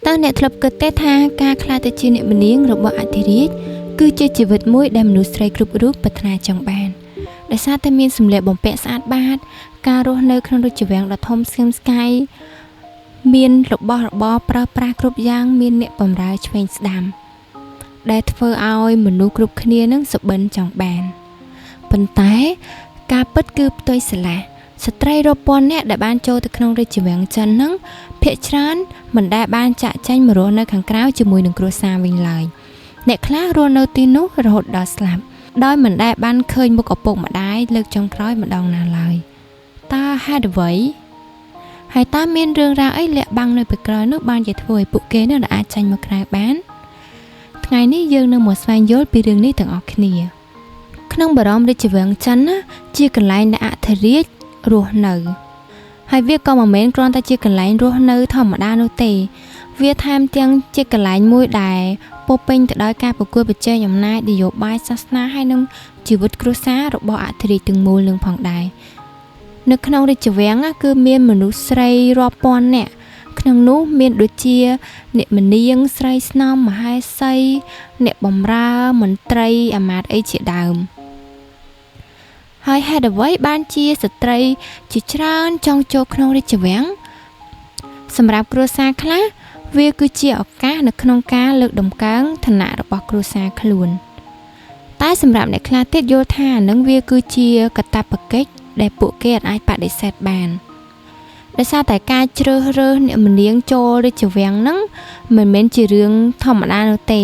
តើអ្នកធ្លាប់គិតទេថាការក្លាយទៅជាអ្នកម្នាងរបស់អធិរាជគឺជាជីវិតមួយដែលមនុស្សស្រីគ្រប់រូបប្រាថ្នាចង់បានដោយសារតែមានសម្លៀកបំពាក់ស្អាតបាតការរស់នៅក្នុងរាជវាំងដ៏ធំស្ងៀមស្ងាយមានរបស់របរប្រើប្រាស់គ្រប់យ៉ាងមានអ្នកបម្រើឆ្វេងស្ដាំដែលធ្វើឲ្យមនុស្សគ្រប់គ្នានឹងសុបិនចង់បានប៉ុន្តែការពិតគឺផ្ទុយស្រឡះស្ត្រីរាប់ពាន់នាក់ដែលបានចូលទៅក្នុងរាជវាំងចិនហ្នឹងភាគច្រើនមិនដែលបានចាកចេញមករស់នៅខាងក្រៅជាមួយនឹងគ្រួសារវិញឡើយអ្នកខ្លះរស់នៅទីនោះរហូតដល់ស្លាប់ដោយមិនដែលបានឃើញមុខឪពុកម្ដាយលើកចុងក្រោយម្ដងណាឡើយតើហេតុអ្វីហើយតើមានរឿងរ៉ាវអីលាក់បាំងនៅពីក្រោយនោះបានជាធ្វើឲ្យពួកគេនឹងអាចចេញមកក្រៅបានថ្ងៃនេះយើងនឹងមកស្វែងយល់ពីរឿងនេះទាំងអស់គ្នាក្នុងបរមរាជវង្សចិនណាជាកន្លែងដែលអធិរាជរស់នៅហើយវាក៏មិនមែនគ្រាន់តែជាកន្លែងរស់នៅធម្មតានោះទេវាថែមទាំងជាកន្លែងមួយដែលពោពេញទៅដោយការប្រកួតប្រជែងអំណាចនយោបាយសាសនាហើយនិងជីវិតគ្រួសាររបស់អធិរាជទាំងមូលនឹងផងដែរនៅក្នុងរាជវាំងគឺមានមនុស្សស្រីរាប់ពាន់នាក់ក្នុងនោះមានដូចជាអ្នកម្នាងស្រីស្នំមហេសីអ្នកបម្រើមន្ត្រីអាមាត្យអីជាដើមហើយហេតុអ្វីបានជាស្ត្រីជាច្រើនចង់ចូលក្នុងរាជវាំងសម្រាប់គ្រួសារខ្លះវាគឺជាឱកាសនៅក្នុងការលើកតម្កើងឋានៈរបស់គ្រួសារខ្លួនតែសម្រាប់អ្នកខ្លះទៀតយល់ថានឹងវាគឺជាកាតព្វកិច្ចដែលពួកគេអាចបដិសេធបានដោយសារតែការជ្រើសរើសអ្នកម្នាងចូលរាជវាំងហ្នឹងមិនមែនជារឿងធម្មតានោះទេ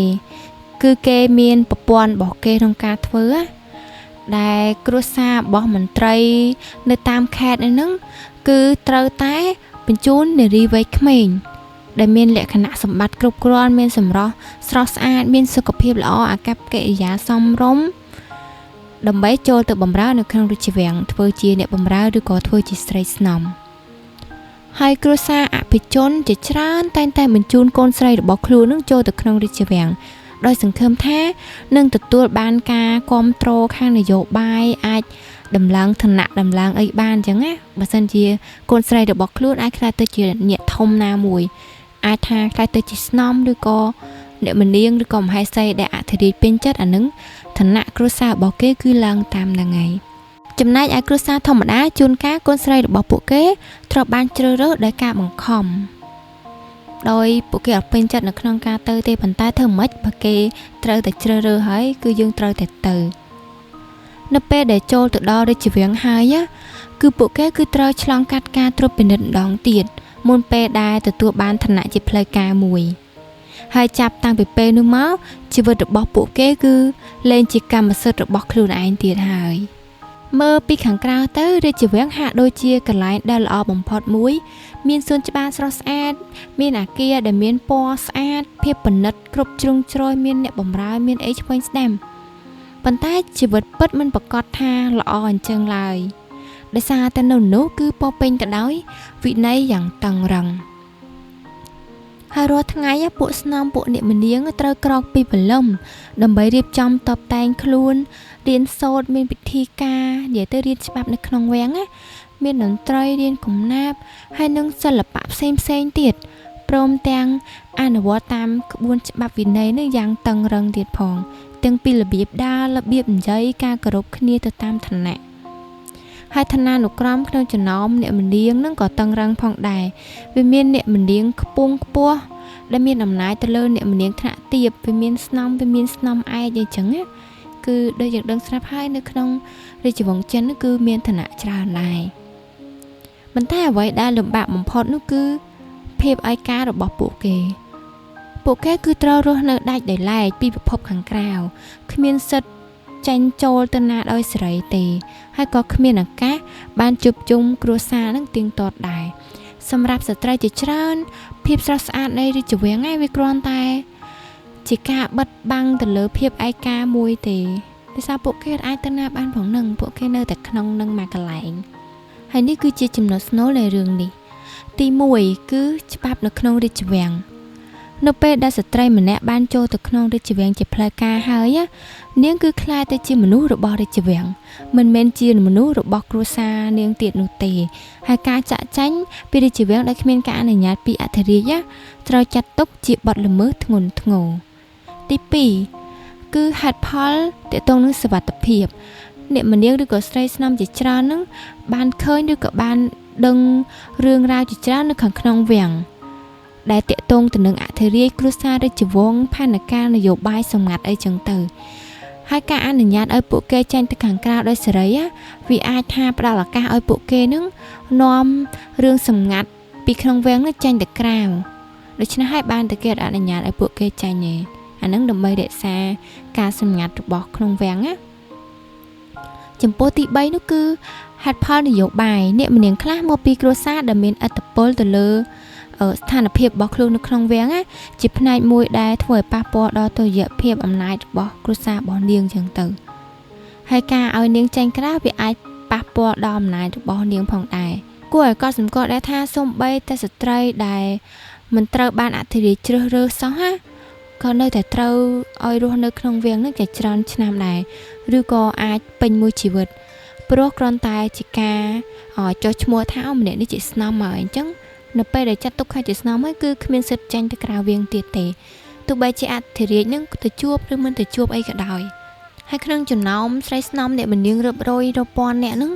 គឺគេមានប្រព័ន្ធរបស់គេក្នុងការធ្វើដែលគ្រួសាររបស់មន្ត្រីនៅតាមខេត្តហ្នឹងគឺត្រូវតែបញ្ជូននារីវ័យក្មេងដែលមានលក្ខណៈសម្បត្តិគ្រប់គ្រាន់មានសម្រស់ស្រស់ស្អាតមានសុខភាពល្អអាកប្បកិរិយាសមរម្យដើម្បីចូលទៅបម្រើនៅក្នុងរាជវាំងធ្វើជាអ្នកបម្រើឬក៏ធ្វើជាស្រីស្នំហើយគ្រួសារអភិជនជាច្រើនតែងតែបញ្ជូនកូនស្រីរបស់ខ្លួននឹងចូលទៅក្នុងរាជវាំងដោយសង្ឃឹមថានឹងទទួលបានការគាំទ្រខាងនយោបាយអាចដំឡើងឋានៈដំឡើងអីបានអញ្ចឹងណាបើសិនជាកូនស្រីរបស់ខ្លួនអាចក្លាយទៅជាអ្នកធំណាមួយអាចថាក្លាយទៅជាស្នំឬក៏អ្នកម្នាងឬក៏មហេសីដែលអធិរាជពេញចិត្តអានឹងឋានៈគ្រួសាររបស់គេគឺឡើងតាមហ្នឹងហើយចំណែកឯគ្រួសារធម្មតាជួនកាលកូនស្រីរបស់ពួកគេត្រូវបានជ្រើសរើសដោយការបង្ខំដោយពួកគេអត់ពេញចិត្តនៅក្នុងការទៅទេប៉ុន្តែធ្វើម៉េចបើគេត្រូវតែជ្រើសរើសហើយគឺយើងត្រូវតែទៅនៅពេលដែលចូលទៅដល់រាជវាំងហើយគឺពួកគេគឺត្រូវឆ្លងកាត់ការត្រួតពិនិត្យម្ដងទៀតមុនពេលដែលទទួលបានឋានៈជាផ្លូវការមួយហើយចាប់តាំងពីពេលនោះមកជីវិតរបស់ពួកគេគឺលែងជាកម្មសិទ្ធិរបស់ខ្លួនឯងទៀតហើយមើលពីខាងក្រៅទៅរាជវាំងហាក់ដូចជាកន្លែងដែលល្អបំផុតមួយមានសួនច្បារស្រស់ស្អាតមានអាគារដែលមានពណ៌ស្អាតភាពប្រណិតគ្រប់ជ្រុងជ្រោយមានអ្នកបម្រើមានអីឆ្វេងស្ដាំប៉ុន្តែជីវិតពិតមិនប្រាកដថាល្អអញ្ចឹងឡើយដោយសារតែនៅនោះគឺពោពេញទៅដោយវិន័យយ៉ាងតឹងរឹងហើយរាល់ថ្ងៃពួកស្នំពួកអ្នកម្នាងត្រូវក្រោកពីព្រលឹមដើម្បីរៀបចំតបតែងខ្លួនរៀនសូត្រមានពិធីការនិយាយទៅរៀនច្បាប់នៅក្នុងវាំងណាមានតន្ត្រីរៀនកំណាព្យហើយនិងសិល្បៈផ្សេងផ្សេងទៀតព្រមទាំងអនុវត្តតាមក្បួនច្បាប់វិន័យនឹងយ៉ាងតឹងរឹងទៀតផងទាំងពីរបៀបដើររបៀបនិយាយការគោរពគ្នាទៅតាមឋានៈហើយឋានានុក្រមក្នុងចំណោមអ្នកម្នាងនឹងក៏តឹងរឹងផងដែរវាមានអ្នកម្នាងខ្ពង់ខ្ពស់ដែលមានអំណាចទៅលើអ្នកម្នាងថ្នាក់ទាបវាមានស្នំវាមានស្នំឯកអីចឹងណាគឺដូចយើងដឹងស្រាប់ហើយនៅក្នុងរាជវង្សចិនគឺមានឋានៈច្រើនដែរប៉ុន្តែអ្វីដែលលំបាកបំផុតនោះគឺភាពឯការបស់ពួកគេពួកគេគឺត្រូវរស់នៅដាច់ដោយឡែកពីពិភពខាងក្រៅគ្មានសិទ្ធិចេញចូលទៅណាដោយសេរីទេហើយក៏គ្មានឱកាសបានជួបជុំគ្រួសារនឹងទៀងទាត់ដែរសម្រាប់ស្ត្រីជាច្រើនភាពស្រស់ស្អាតនៃរាជវាំងឯងវាគ្រាន់តែជាការបិទបាំងទៅលើភាពឯកាមួយទេដោយសារពួកគេអាចទៅណាបានផងនឹងពួកគេនៅតែក្នុងនឹងមួយកន្លែងហើយនេះគឺជាចំណុចស្នូលនៃរឿងនេះទី1គឺច្បាប់នៅក្នុងរាជវាំង នៅពេលដែលស្ត្រីម្នាក់បានចូលទៅក្នុងរាជវាំងជាផ្លូវការហើយនាងគឺក្លាយទៅជាមនុស្សរបស់រាជវាំងមិនមែនជាមនុស្សរបស់គ្រួសារនាងទៀតនោះទេហើយការចាក់ចែងពីរាជវាំងដោយគ្មានការអនុញ្ញាតពីអធិរាជត្រូវចាត់ទុកជាបទល្មើសធ្ងន់ធ្ងរទី2គឺហេតុផលទាក់ទងនឹងសុវត្ថិភាពអ្នកម្នាងឬក៏ស្រីស្នំជាច្រើននឹងបានឃើញឬក៏បានដឹងរឿងរ៉ាវជាច្រើននៅខាងក្នុងវាំងដែលទាក់ទងទៅនឹងអធិរាជគ្រួសាររាជវង្សផែនការនយោបាយសម្ងាត់អីចឹងទៅហើយការអនុញ្ញាតឲ្យពួកគេចេញទៅខាងក្រៅដោយសេរីវាអាចថាផ្ដល់ឱកាសឲ្យពួកគេនឹងនាំរឿងសម្ងាត់ពីក្នុងវាំងនោះចេញទៅក្រៅដូច្នេះហើយបានតែគេអនុញ្ញាតឲ្យពួកគេចេញទេអានឹងដើម្បីរក្សាការសម្ងាត់របស់ក្នុងវាំងណាចំពោះទី3នោះគឺហេតុផលនយោបាយអ្នកម្នាងខ្លះមកពីគ្រួសារដែលមានឥទ្ធិពលទៅលើស្ថានភាពរបស់ខ្លួននៅក្នុងវាំងណាជាផ្នែកមួយដែលធ្វើឲ្យប៉ះពាល់ដល់តុល្យភាពអំណាចរបស់គ្រួសាររបស់នាងចឹងទៅហើយការឲ្យនាងចេញក្រៅវាអាចប៉ះពាល់ដល់អំណាចរបស់នាងផងដែរគួរឲ្យកត់សម្គាល់ដែរថាសូម្បីតែស្ត្រីដែលមិនត្រូវបានអធិរាជជ្រើសរើសសោះណាក៏នៅតែត្រូវឲ្យរស់នៅក្នុងវាំងនឹងជាច្រើនឆ្នាំដែរឬក៏អាចពេញមួយជីវិតព្រោះគ្រាន់តែជាការចុះឈ្មោះថាម្នាក់នេះជាស្នំហើយអញ្ចឹងនៅពេលដែលចាត់ទុកថាជាស្នំហើយគឺគ្មានសិទ្ធិចេញទៅក្រៅវាងទៀតទេទោះបីជាអធិរាជនឹងទៅជួបឬមិនទៅជួបអីក៏ដោយហើយក្នុងចំណោមស្រីស្នំអ្នកម្នាងរាប់រយរាប់ពាន់អ្នកនឹង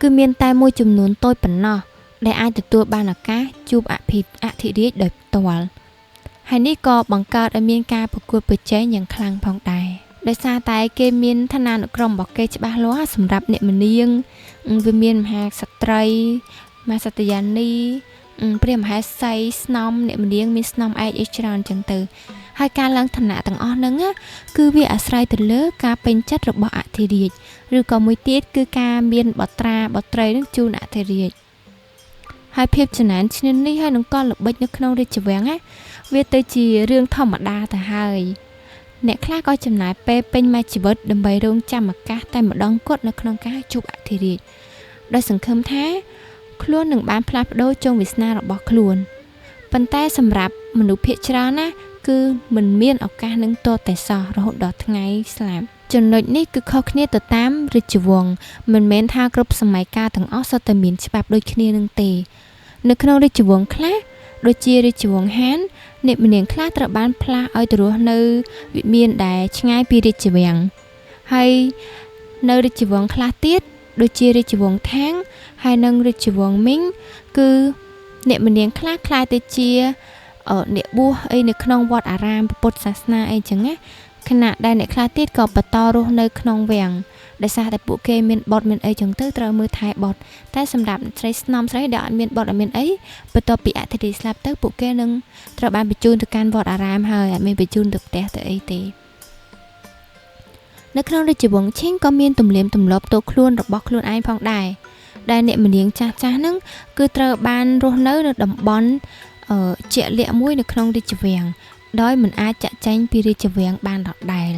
គឺមានតែមួយចំនួនតូចប៉ុណ្ណោះដែលអាចទទួលបានឱកាសជួបអធិរាជដោយផ្ទាល់ហើយនេះក៏បង្កើតឲ្យមានការប្រកួតប្រជែងយ៉ាងខ្លាំងផងដែរដោយសារតែគេមានឋានានុក្រមរបស់គេច្បាស់លាស់សម្រាប់អ្នកម្នាងវាមានមហាក្សត្រីមហាសត្យានីព្រះមហេសីស្នំអ្នកម្នាងមានស្នំឯកអីច្រើនចឹងទៅហើយការឡើងឋានៈទាំងអស់ហ្នឹងគឺវាអាស្រ័យទៅលើការពេញចិត្តរបស់អធិរាជឬក៏មួយទៀតគឺការមានបត្រាបត្រីនឹងជូនអធិរាជហើយភាពចំណែនឈ្នានីសហើយនឹងកលល្បិចនៅក្នុងរាជវាំងណាវាទៅជារឿងធម្មតាទៅហើយអ្នកខ្លះក៏ចំណាយពេលពេញមួយជីវិតដើម្បីរងចាំឱកាសតែម្ដងគត់នៅក្នុងការជួបអធិរាជដោយសង្ឃឹមថាខ្លួននឹងបានផ្លាស់ប្ដូរជោគវាសនារបស់ខ្លួនប៉ុន្តែសម្រាប់មនុស្សភាគច្រើនណាគឺមិនមានឱកាសនឹងតតែសោះរហូតដល់ថ្ងៃស្លាប់ចំណុចនេះគឺខុសគ្នាទៅតាមរាជវង្សមិនមែនថាគ្រប់សម័យកាលទាំងអស់សុទ្ធតែមានច្បាប់ដូចគ្នានឹងទេនៅក្នុងរាជវង្សខ្លះដូចជារាជវង្សហានអ្នកម្នាងខ្លះត្រូវបានផ្លាស់ឲ្យទៅរស់នៅវិមានដែលឆ្ងាយពីរាជវាំងហើយនៅរាជវង្សខ្លះទៀតដូចជារាជវង្សថាងហើយនិងរាជវង្សមីងគឺអ្នកម្នាងខ្លះក្លាយទៅជាអ្នកបួសអីនៅក្នុងវត្តអារាមពុទ្ធសាសនាអីចឹងណាខណៈដែលអ្នកខ្លះទៀតក៏បន្តរស់នៅក្នុងវាំងដោយសារតែពួកគេមានបុត្រមានអីចឹងទៅត្រូវមើលថែបុត្រតែសម្រាប់ស្រីស្នំស្រីដែលអត់មានបុត្រអត់មានអីបន្ទាប់ពីអធិរាជស្លាប់ទៅពួកគេនឹងត្រូវបានបញ្ជូនទៅកាន់វត្តអារាមហើយអត់មានបញ្ជូនទៅផ្ទះទៅអីទេនៅក្នុងរាជវង្សឈិងក៏មានទំនៀមទម្លាប់តខ្លួនរបស់ខ្លួនឯងផងដែរដែលអ្នកម្នាងចាស់ៗហ្នឹងគឺត្រូវបានរស់នៅនៅតំបន់ជាក់លាក់មួយនៅក្នុងរាជវាំងដោយមិនអាចចាក់ចែងពីរាជវាំងបានដដែល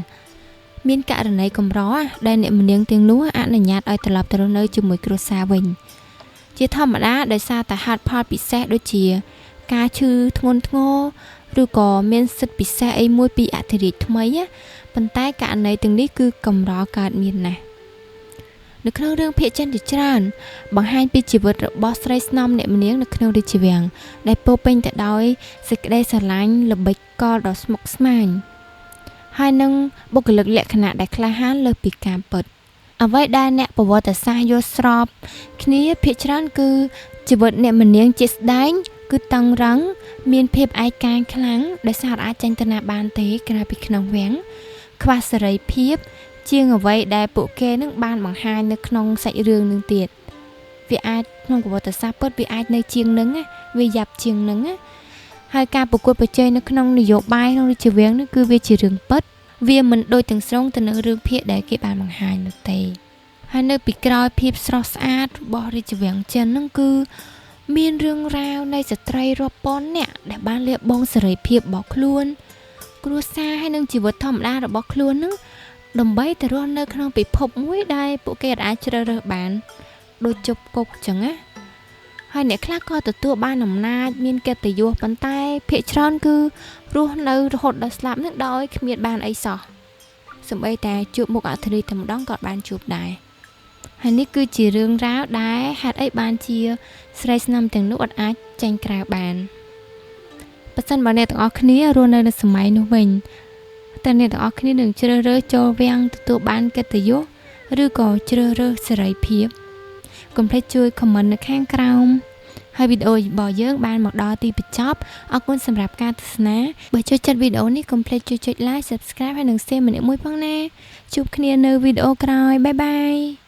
មានករណីកម្រដែលអ្នកម្នាងទាំងនោះអនុញ្ញាតឲ្យត្រឡប់ទៅរស់នៅជាមួយគ្រួសារវិញជាធម្មតាដោយសារតែហេតុផលពិសេសដូចជាការឈឺធ្ងន់ធ្ងរឬក៏មានសិទ្ធិពិសេសអីមួយពីអធិរាជថ្មីប៉ុន្តែករណីទាំងនេះគឺកម្រកើតមានណាស់នៅក្នុងរឿងភាគចិនជាច្រើនបង្ហាញពីជីវិតរបស់ស្រីស្នំអ្នកម្នាងនៅក្នុងរាជវាំងដែលពោពេញទៅដោយសេចក្តីស្រឡាញ់ល្បិចកលដ៏ស្មុគស្មាញហើយនឹងបុគ្គលិកលក្ខណៈដែលក្លាហានលើសពីការពិតអ្វីដែលអ្នកប្រវត្តិសាស្ត្រយល់ស្របគ្នាភាគច្រើនគឺជីវិតអ្នកម្នាងជាស្ដែងគឺតឹងរឹងមានភាពឯកាខ្លាំងដោយសារអាចចេញទៅណាបានទេក្រៅពីក្នុងវាំងខ្វះសេរីភាពជាងអ្វីដែលពួកគេនឹងបានបង្ហាញនៅក្នុងសាច់រឿងនឹងទៀតវាអាចក្នុងប្រវត្តិសាស្ត្រពិតវាអាចនៅជាងនឹងណាវាយ៉ាប់ជាងនឹងណាហើយការប្រកួតប្រជែងនៅក្នុងនយោបាយក្នុងរាជវាំងនេះគឺវាជារឿងពិតវាមិនដូចទាំងស្រុងទៅនឹងរឿងភាគដែលគេបានបង្ហាញនោះទេហើយនៅពីក្រោយភាពស្រស់ស្អាតរបស់រាជវាំងចិននឹងគឺមានរឿងរ៉ាវនៃស្ត្រីរាប់ពាន់នាក់ដែលបានលះបង់សេរីភាពរបស់ខ្លួនគ្រួសារហើយនិងជីវិតធម្មតារបស់ខ្លួននឹងដើម្បីទៅរស់នៅក្នុងពិភពមួយដែលពួកគេអាចជ្រើសរើសបានដូចជប់គុកចឹងណាហើយអ្នកខ្លះក៏ទទួលបានអំណាចមានកិត្តិយសប៉ុន្តែភាគច្រើនគឺ រស់នៅរហូតដល់ស្លាប់នឹងដោយគ្មានបានអីសោះ សំបីតែជួបមុខអធិរាជតែម្ដងក៏បានជួបដែរ។ ហើយនេះគឺជារឿងរ៉ាវដែលហេតុអីបានជាស្រីស្នំទាំងនោះអត់អាចចេញក្រៅបាន។ បើសិនបើអ្នកទាំងអស់គ្នារស់នៅនៅសម័យនោះវិញ តើអ្នកទាំងអស់គ្នានឹងជ្រើសរើសចូលវាំងទទួលបានកិត្តិយស ឬក៏ជ្រើសរើសសេរីភាព? កុំភ្លេចជួយ comment នៅខាងក្រោម។ ហើយវីដេអូរបស់យើងបានមកដល់ទីបញ្ចប់ អរគុណសម្រាប់ការទស្សនា។ បើចូលចិត្តវីដេអូនេះ កុំភ្លេចជួយចុច like, subscribe ហើយនិង share ម្នាក់មួយផងណា។ ជួបគ្នានៅវីដេអូក្រោយ បាយបាយ។